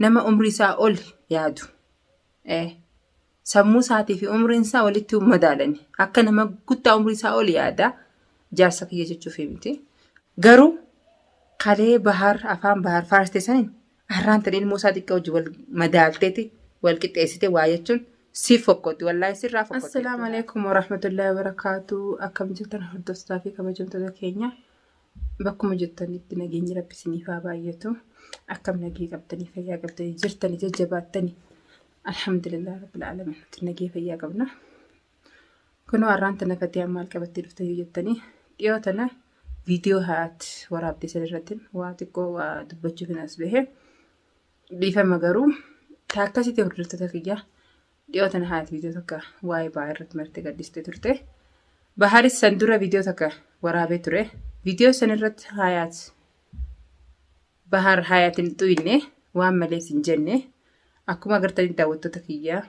Nama umrii isaa ol yaadu. Sammuu isaatii fi umriin isaa walitti hin madaalani. Akka nama guddaa umrii isaa ol yaada. Jaarsa kiyya jechuuf miti. Garuu kalee Bahar afaan Bahar faarsite saniin har'aan tan ilmoo isaa xiqqaa wajjin wal madaalteeti wal qixxeessite waa jechuun si fokkotti wallaahi sirraa fokkotti. Assalaamu alaikum warahmatullahi wabarakatuh. Akkam jirtan hordoftootaa fi kabajamtoota keenya. Bakkuma jirtanitti nageenyi rabbi isiniif haa baay'atu. Akkam nagee qabdanii fayyaa qabdanii jirtanii jajjabaattanii. Alhamdulillah rabbil alamin nuti nagee fayyaa qabna. Kunoo har'aan tana fatiyaan maal qabattee dhufte yoo jettanii dhiyoo tana viidiyoo haati waraabdee san irratti waa xiqqoo waa dubbachuuf hin as bahe. Dhiifama garuu ta akkasitti hordoftoota kiyya dhiyoo tana haati viidiyoo takka waa'ee ba'aa irratti marte gaddistee turte. Baharis san dura viidiyoo takka waraabee ture. Viidiyoo san irratti hayaat Bahar hayaat hin xuyne waan malees hin jenne akkuma agartanii daawwattoota kiyyaa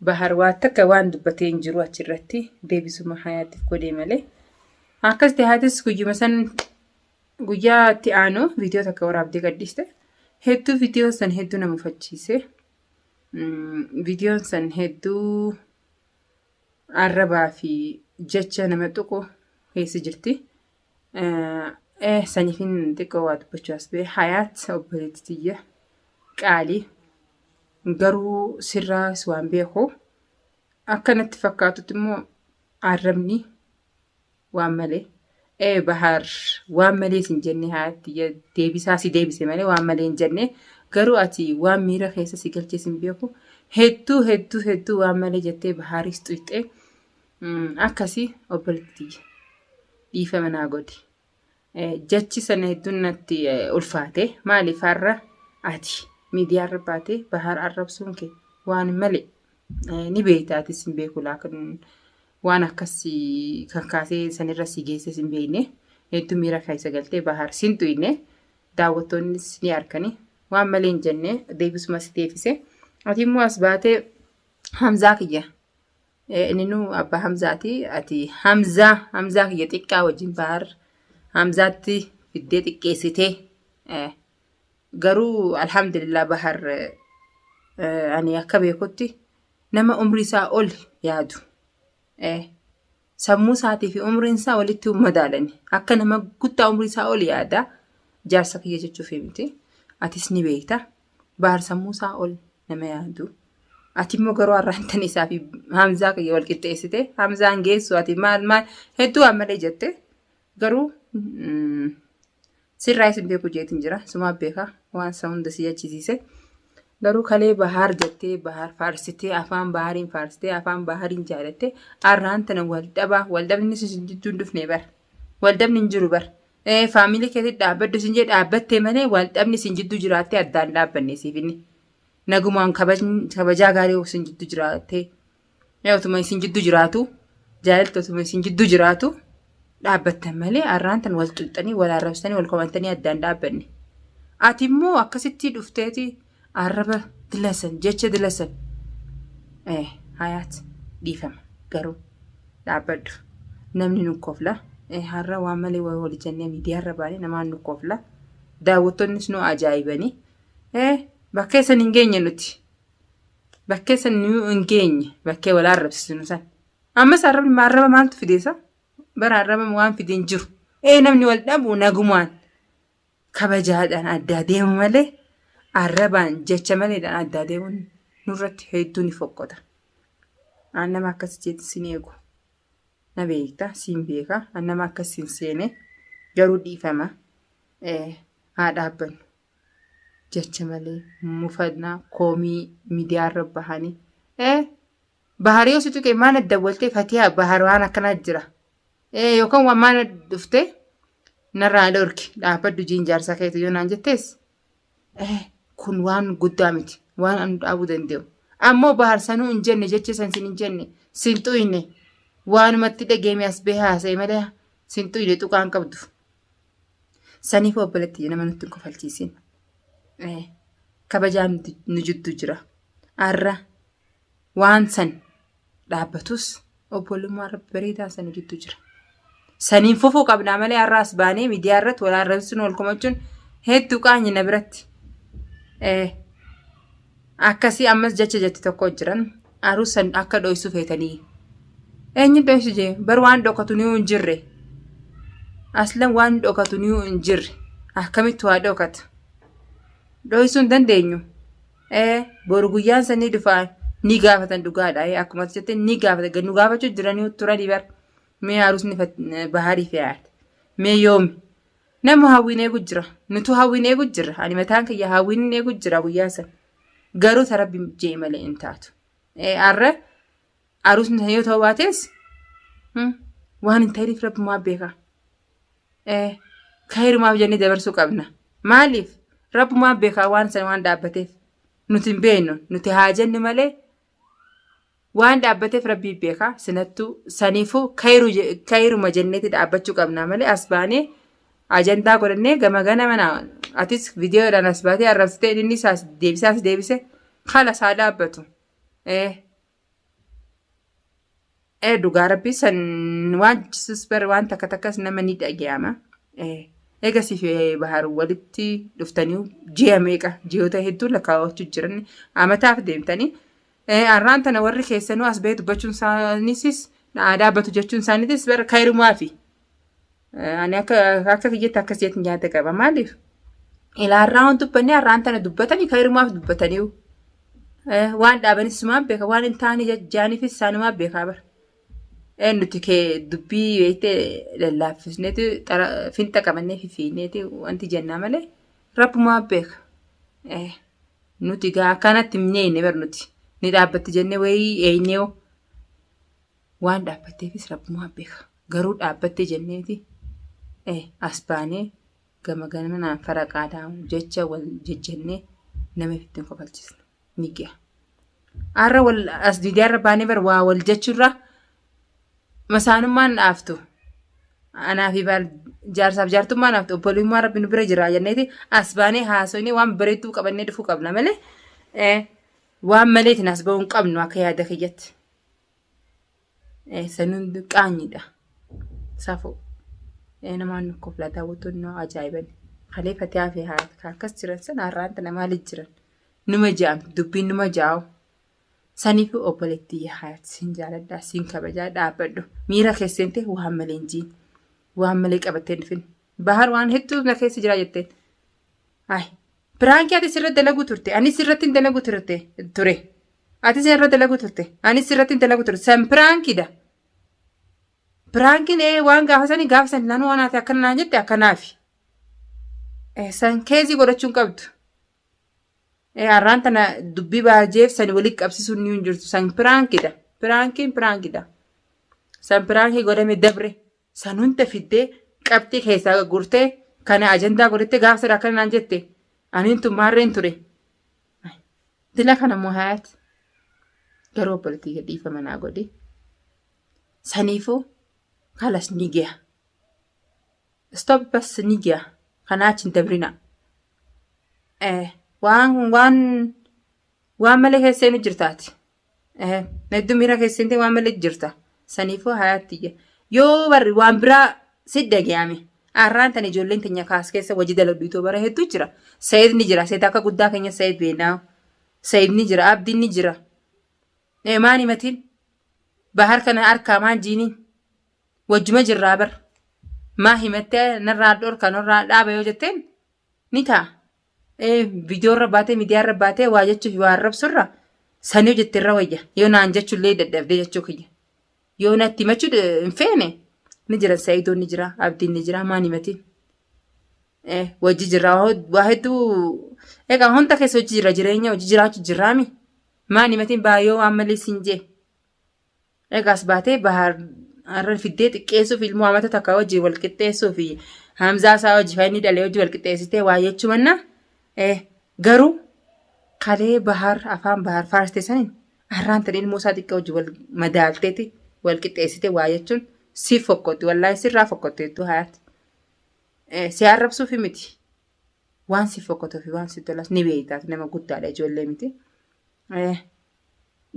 Bahar waa takka waan dubbatee hin jiru achirratti deebisuma hayaatiif godhee malee. Akkas ta'e haatis guyyuma san guyyaa itti aanu viidiyoo takka waraabdee gadhiiste. Hedduu viidiyoo san hedduu nama mufachiise. Viidiyoon san hedduu arrabaa fi jecha nama tuqu keessa jirti. Saniifin xiqqoo waa dubbachuu as ba'e. Hayaat obboleettii tiyya qaalii garuu sirraas waan beeku akka natti fakkaatutti immoo arrabni waan malee ee Bahaar waan malee sin jenne hayaat tiyya deebisaa si deebise malee waan malee hin jenne garuu ati waan miira keessa si galchee sin beeku hedduu hedduu hedduu waan malee jettee Bahaaris xuyxee akkasii obboleettii tiyya dhiifama naa godhi. Jechi sana hedduun natti ulfaate. Maaliif har'a ati miidiyaarra baatee Bahaar arrabsuun kee waan malee ni beekta atis hin beeku laakin waan akkas kan kaasee sanirra si geesses hin beekne hedduu miira keessa galtee Bahaar sin tuyne daawwattoonnis ni arkani waan malee hin jenne deebisuma si deebise ati immoo as baatee Hamzaa kiyya Inninuu abbaa Hamzaati. Ati Hamzaa Hamzaa kiyya xiqqaa wajjin Bahar Hamzaatti fiddee xiqqeessitee garuu alhamdulillah Bahar ani akka beekutti nama umrii isaa ol yaadu. Sammuu isaatii fi umriin isaa walitti hin madaalani. Akka nama guddaa umrii isaa ol yaada. Jaarsa kiyya jechuuf miti. Atis ni beekta. Bahar sammuu isaa ol nama yaadu. Ati immoo garuu har'aan tan isaa fi Hamzaa kiyya wal qixxeessite. Hamzaan geessu ati maal maal hedduu waan malee jette. Garuu sirraa isin beeku jeetiin jira. Sumaa beeka waan isa hunda si jechisiise. Garuu kalee Bahaar jettee Bahaar faarsitee afaan Bahaariin faarsitee afaan Bahaariin jaalattee har'aan tana wal dhabaa wal dhabni isin jidduu hin dhufne bar. Wal dhabni hin jiru bar. Faamilii keetti dhaabbadhu isin jee dhaabbattee malee wal dhabni isin jidduu jiraattee addaan dhaabbanne siif inni. Nagumaan kabajaa gaarii isin jidduu jiraattee otuma isin jidduu jiraatu jaalalti otuma isin jidduu jiraatu dhaabbattan malee har'aan tan wal xuxxanii wal arrabsanii wal komantanii addaan dhaabbanne. Ati immoo akkasitti dhufteeti arraba dilasan jecha dilasan hayaat dhiifama garuu dhaabbadhu namni nu kofla har'a waan malee wal jennee miidiyaarra baanee namaan nu kofla daawwattoonnis nu ajaa'ibanii bakkee san hin geenye nuti bakkee san nu hin geenye bakkee wal arrabsisnu san ammas arrabni arraba maaltu fideessa bara arraba waan fide hin jiru namni wal dhabu nagumaan kabajaadhaan addaa deemu malee arrabaan jecha maleedhaan addaa deemuun nurratti hedduu ni fokkota. An nama akkas jeetti sin eegu. Na beekta siin beeka. An nama akkas sin seene garuu dhiifama. Haa dhaabbannu. Jecha malee mufannaa koomii miidiyaarra bahanii. Bahar yoo si tuqe maal dawwaltee fatiyaa bahar waan akkanaa jira. Yookaan waan maal dhuftee narraa dhorki dhaabbadhu jiin jaarsa keetu yoo naan jettees kun waan guddaa miti waan anu dhaabuu danda'u. Ammoo bahar sanuu hin jenne jecha san sin hin jenne sin xuyne waanumatti dhageeme as bahee haasa'e malee sin xuyne tuqaan qabdu. Saniif obboleetti nama nutti hin kofalchiisin. Kabajaan nu jidduu jira. Arra waan san dhaabbatus obbolummaa rabbi bareedaa san jidduu jira. Saniin fufuu qabnaa malee har'a as baanee miidiyaa irratti wal arrabsuun wal komachuun hedduu qaanyi na biratti. Akkasii ammas jecha jetti tokko jiran aruusan akka dhoysuu feetanii. Eenyu dhoysu jee bar waan dhokatu ni hin jirre. Aslan waan dhokatu ni hin jirre. Akkamitti waa dhokata? Dhoysuu hin dandeenyu. Ee boru guyyaan sanii dhufaa ni gaafatan dhugaadha. Ee akkuma jette ni gaafatan nu gaafachuu jiranii turanii bar. Mee aruusni baharii fe'aate. Mee yoomi? Nama hawwiin eegu jira. Nutu hawwiin eegu jira. Ani mataan kiyya hawwiin eegu jira guyyaa san. Garuu ta rabbi jee malee hin taatu. Arra aruusni san yoo ta'uu baates waan hin ta'iniif rabbumaa beeka. Kayrumaaf jennee dabarsuu qabna. Maaliif? Rabbumaa beeka waan san waan dhaabbateef. Nuti hin beeknu. Nuti haa jennu malee Waan dhaabbateef rabbii beeka sinattuu saniifuu kayruma jenneeti dhaabbachuu qabnaa malee as baanee ajandaa godhannee gama gana mana atis viidiyoodhaan as baatee arrabsitee inni isaas deebisaas deebise kalas haa dhaabbatu. Ee ee dhugaa rabbii san waan jechisiis bar waan takka takkas nama ni dhaga'ama. Ee eega siif bahar walitti dhuftanii ji'a meeqa ji'oota hedduu lakkaawwachuu jiran amataaf deemtanii Arraan tana warri keessanuu as bahee dubbachuun isaaniisis haa dhaabbatu jechuun isaaniitis bara kayrumaafi. Ani akka akka kiyyatti akkas jeetiin yaada qaba. Maaliif? Ilaa arraa waan dubbanne arraan tana dubbatanii kayrumaaf dubbataniiru. Waan dhaabanis isumaan beeka waan hin taane jaaniifis isaanumaa beekaa bara. Nuti kee dubbii beektee lallaaffisneeti finxa qabannee fifiineeti wanti jennaa malee rabbumaa beeka. Nuti gaa akkanatti hin eeyne bar nuti. Ni dhaabbatti jennee wayii eeynee hoo. Waan dhaabbatteefis rabbumaa beeka. Garuu dhaabbatte jenneeti as baanee gama gananaan faraqaadhaan jecha wal jejjennee nama itti hin kofalchisne. Ni ga'a. Har'a wal as miidiyaarra baanee bar waa wal jechuurra masaanummaan dhaaftu. Anaa fi baal jaarsaaf jaartummaan haaftu obbolummaa rabbi nu bira jira jenneeti as baanee haasofnee waan bareedduu qabannee dhufuu qabna malee waan maleetiin as ba'uu hin qabnu akka yaada kiyyatti. Sanuun qaanyiidha. Safuu. Namaan nu koflaa daawwattoonni nu ajaa'iban. Kalee fatiyaa fi haati akkas jiran sana har'aan tana maaliif jiran? Numa ja'an dubbiin numa ja'u. Saniifuu obboleettii Hayaat sin jaaladha sin kabajaa dhaabbadhu miira kee seente waan malee hin jiin waan malee qabattee hin dhufin bahar waan hedduu na keessa jiraa jetteen ay piraankii ati sirra dalaguu turte anis sirratti hin dalagu turte ture ati sirra dalagu turte anis sirratti hin dalagu ture san piraankiidha piraankiin ee waan gaafa sanii gaafa sanii naannoo waan ati akkana naan jette akkanaafi san keezii godhachuu hin qabdu. Har'aan tana dubbii baajeef sani walitti qabsiisuun ni hin jirtu. San piraankidha. Piraankiin piraankidha. San piraankii godhame dabre. San hunda fiddee qabxii keessaa gurtee kana ajandaa godhattee gaafa sana akkana naan jette. Aniin tun maarreen ture. Dila kana moo hayaati. Garuu obboleettii dhiifama naa godhi. Saniifuu kalas ni gaha. Stop bas ni gaha. Kanaa achi hin dabrina. Waan waan waan malee keessa seenu jirtaati. Hedduu miira keessa seentee waan malee jirta. Saniifuu hayaatti yoo barri waan biraa si dhaga'ame. Arraan tana ijoolleen teenya kaas keessa wajji dalagdu itoo bara hedduu jira. Sayid ni jira. Sayid akka guddaa keenya Sayid beennaa. Sayid ni jira. Abdiin ni jira. Maan himatiin? Bahar kana harkaa maan jiiniin? Wajjuma jirraa bar. Maa himattee narraa dhorka narraa dhaaba yoo jetteen ni ta'a. Viidiyoo irra baatee miidiyaa irra baatee waa jechuuf waa arrabsurra sanii hojjette irra wayya. Yoo naan jechuullee dadhabdee jechuu kiyya. Yoo natti himachuu hin feene ni jira Sa'idoon ni jira Abdiin ni jira maan himatiin. Wajji jirra waa hedduu egaa hunda keessa hojii jira jireenya hojii jiraachuu jirraami. Maan himatiin baay'oo waan malee siin jee. Egaa as baatee Bahar har'a fiddee xiqqeessuuf ilmoo amata takka wajjin wal qixxeessuu fi Hamzaa isaa wajji kan inni dhalee wajji wal qixxeessitee waa jechuu manna garuu kalee Bahar afaan Bahar faarsite saniin har'aan tan ilmoo isaa xiqqaa wajji wal madaalteeti wal qixxeessitee waa jechuun si fokkotti wallaahi sirraa fokkotti hedduu hayaati. Si arrabsuufi miti waan si fokkotuu fi waan si tolas ni beektaati nama guddaadha ijoollee miti.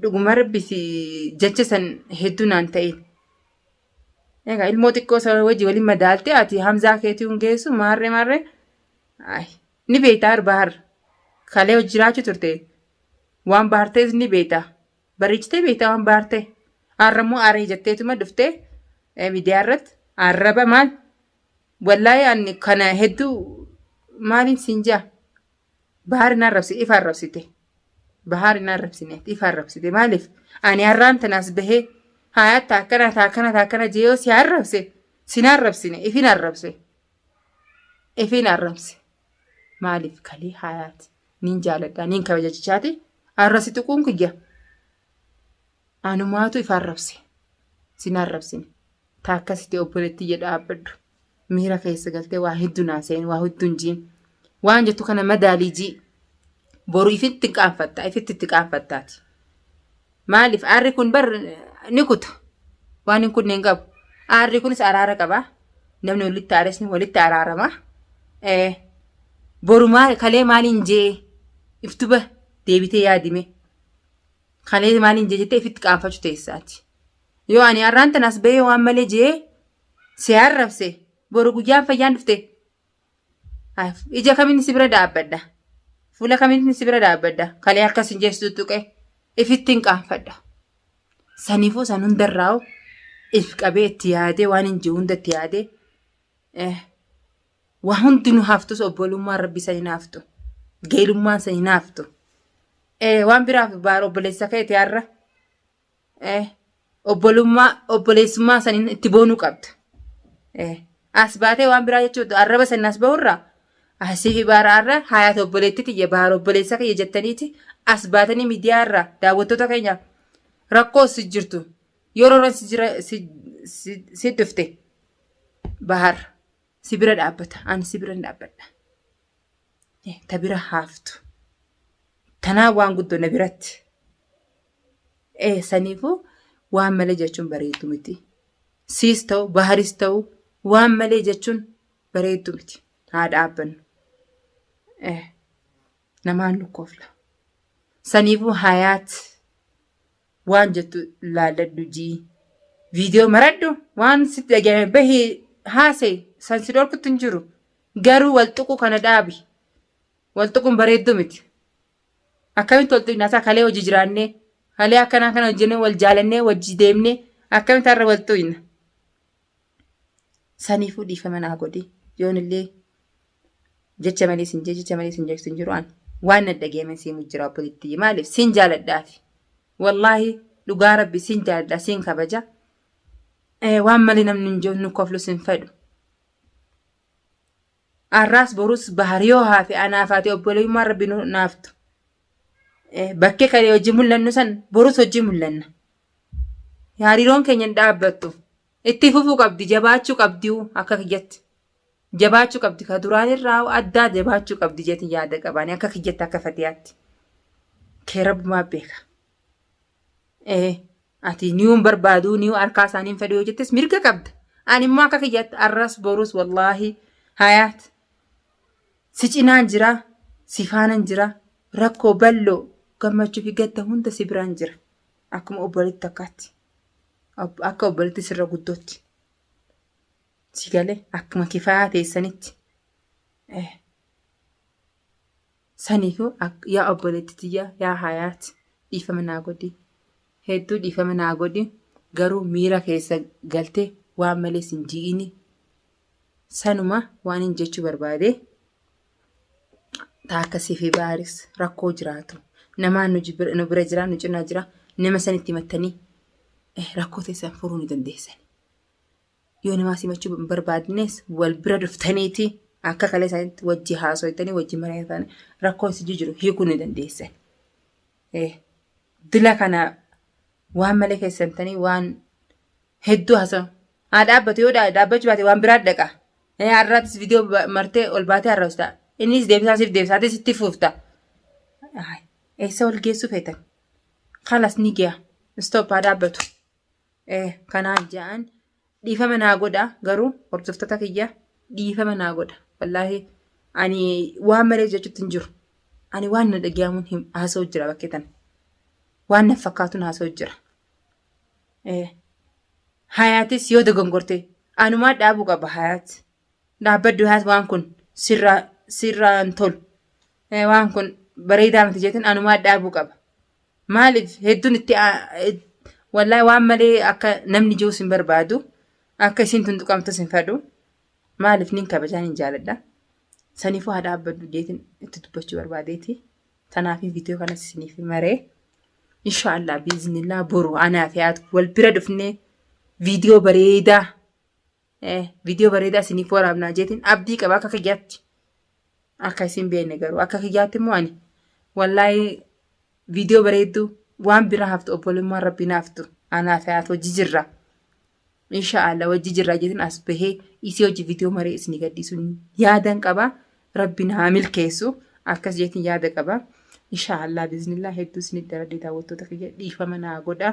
Dhuguma rabbi si jecha san hedduu naan ta'in. Egaa ilmoo xiqqoo sana wajji waliin madaalte ati Hamzaa keetii hin geessu maarree maarree. Ay, ni beektaa bahar kalee hojii jiraachuu turte. Waan bahar ta'es ni beekta. Bareechitee beekta waan bahar ta'e. Har'a immoo aaree jetteetuma dhuftee miidiyaa irratti arraba maal? Wallaahi ani kana hedduu maaliin siin jaa? Bahar hin arrabsi ifa arrabsite. Bahar hin arrabsine ifa arrabsite maaliif? Ani har'aan tanaas bahee hayatta akkana taakkana taakkana jee yoo si arrabse sin arrabsine ifin arrabse. Ifin arrabse. Maaliif kalee hayaati nin jaaladha nin kabaja jechaati arra si tuquun kiyya. Anumaatu ifa arrabse. Sin arrabsine. Ta akkasitti obboleettii jedha dhaabbadhu. Miira keessa galtee waa hedduu naasa'in waa hedduu hin jiin. Waan jettu kana madaalii jii. Boru ifitti hin qaanfatta ifitti itti qaanfattaati. Maaliif aarri kun bar ni kuta. Waan hin kunne hin qabu. Aarri kunis araara qaba. Namni walitti aares walitti araarama. Boru maal kalee maaliin jee iftuba deebitee yaadime. Kalee maaliin jee jettee ifitti qaanfachuu teessaati. Yoo ani har'aan tanaas bahee waan malee jee si arrabse boru guyyaan fayyaan dhufte ija kamiin si bira dhaabbadha. Fuula kamiin si bira dhaabbadha. Kalee akkas hin jeessu tuttuqe ifitti hin qaanfadha. Saniifuu san hundarraa'u if qabee itti yaadee waan hin jiru hunda itti yaadee waa hundi nu haftus obbolummaan rabbi san hin haftu. Geelummaan san hin haftu. Waan biraaf baar obboleessa keeti har'a. Obbolummaa obboleessummaa saniin itti boonuu qabda. As baatee waan biraa jechuudha arraba san as bahurraa asii fi baara har'a hayaata obboleetti tiyya baara obboleessa kiyya jettaniiti as baatanii miidiyaa irraa daawwattoota keenya rakkoo si jirtu yeroo irra si jira si dhufte bahar si bira dhaabbata ani si bira dhaabbadha. Ta bira haaftu. Tanaa waan guddoo na biratti. Saniifuu waan malee jechuun bareeddu miti. Siis ta'u baharis ta'u waan malee jechuun bareeddu miti. Haa dhaabbannu. Namaan lukkoofla. Saniifuu hayaat waan jettu laalladhu jii. Viidiyoo maradhu waan sitti dhagahame bahii haasa'e san si dhorkutti hin jiru. Garuu wal tuquu kana dhaabi. Wal tuquun bareedduu miti. Akkamitti wal tuqna isaa kalee hojii jiraannee kalee akkanaa kana hojjennee wal jaalannee wajji deemnee akkamitti har'a wal tuqna. Saniifuu dhiifama naa godhi yoon illee jecha malee sin jee jecha malee sin jechu hin jiru an waan na dhaga'ame siin jira obboleettii maaliif sin jaaladhaafi wallaahi dhugaa rabbi sin jaaladha sin kabaja waan malee namni hin jiru nu koflu sin fedhu. Arraas borus bahar yoo haafe anaaf ati obboleeyummaan rabbi nu naaftu. Bakkee kalee hojii mul'annu san borus hojii mul'anna. Hariiroon keenya hin dhaabbattu. Itti fufuu qabdi jabaachuu qabdi akka kiyyatti. Jabaachuu qabdi ka duraan irraa addaa jabaachuu qabdi jeetiin yaada qabaani akka kiyyatti akka fatiyaatti. Kee rabbumaa beeka. Ati niyuu hin barbaadu niyuu harkaa isaanii hin fedhu yoo jettes mirga qabda. Ani immoo akka kiyyaatti arras borus wallaahi hayaat si cinaan jira si faanan jira rakkoo bal'oo gammachuu fi gadda hunda si biraan jira. Akkuma obboleetti takkaatti akka obboleetti sirra guddootti si galee akkuma kifayaa teessanitti. Saniifuu yaa obboleetti tiyya yaa hayaat dhiifama naa godhi. Hedduu dhiifama naa godhi. Garuu miira keessa galte waan malee sin ji'ini. Sanuma waan hin jechuu barbaade. Ta akkasii fi baaris rakkoo jiraatu. Namaan nu bira jira nu cinaa jira. Nama sanitti himattanii rakkoo teessan furuu ni dandeessan. Yoo namaa simachuu hin barbaadnes wal bira dhuftaniiti akka kalee isaaniitti wajji haasoytanii wajji mari'atanii rakkoo isin jiru hiikuu ni dandeessan. Dila kana waan malee keessantanii waan hedduu haasa'u. Haa dhaabbatu yoo dhaabbachuu baate waan biraa dhaqa. Har'aatis viidiyoo martee ol baatee har'aas ta'a. Innis deebisaa siif deebisa atis itti fuufta. Eessa wal geessuu feetan? Kalas ni ga'a. Stop haa dhaabbatu. Kanaan ja'an dhiifama naa godha garuu hordoftoota kiyya dhiifama naa godha wallaahi ani waan malee jechuutti hin jiru ani waan na dhaga'amuun hin haasa'u jira bakkee tana waan na fakkaatuun haasa'u jira. Hayaatis yoo dogongorte anumaa dhaabuu qaba hayaat dhaabbaddu hayaat waan kun sirraa sirraa hin tolu waan kun bareedaa miti jeetiin anumaa dhaabuu qaba. Maaliif hedduun itti wallaahi waan malee akka namni jiruus hin barbaadu. Akka isiin tun tuqamtus hin fedhu. Maaliif nin kabajaa nin jaaladha. Saniifuu haa dhaabbadhu jeetiin itti dubbachuu barbaadeeti. Tanaaf viidiyoo kanas isiniif maree. Inshaallah biiznillaa boru anaa fi haati wal bira dhufnee viidiyoo bareedaa viidiyoo bareedaa isiniif waraabnaa jeetiin abdii qaba akka kiyyaatti. Akka isin beekne garuu akka kiyyaatti immoo ani wallaahi viidiyoo bareedduu waan bira haftu obbolummaan rabbi naaftu anaa fi haati hojii jirra. Inshaallah hojii jirra jeetiin as bahee isii hojii viidiyoo maree isinii gadhiisu yaadan qaba. Rabbi na haa milkeessu akkas jeetiin yaada qaba. Inshaallah biiznillah hedduu isinitti daradee daawwattoota kiyya dhiifama naa godha.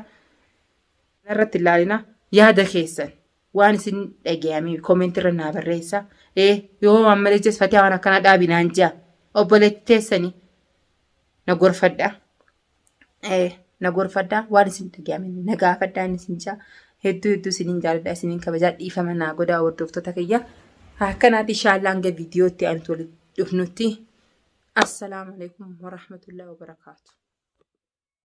Narratti ilaalina yaada keessan. Waan isin dhagayame comment irra naa barreessa. Ee yoo waan malee jes fatiyaa waan akkanaa dhaabi naan jaa. Obboleetti teessani na gorfadha. Ee na gorfadha waan isin dhagayame na gaafadha inni isin jaa. Hedduu hedduu isinin jaaladha isinin kabajaa dhiifama naa godhaa hordoftoota kiyya. Akkanaati inshaallah hanga viidiyootti aanutti walitti dhufnutti. Assalaamu alaikum warahmatullahi wabarakaatu.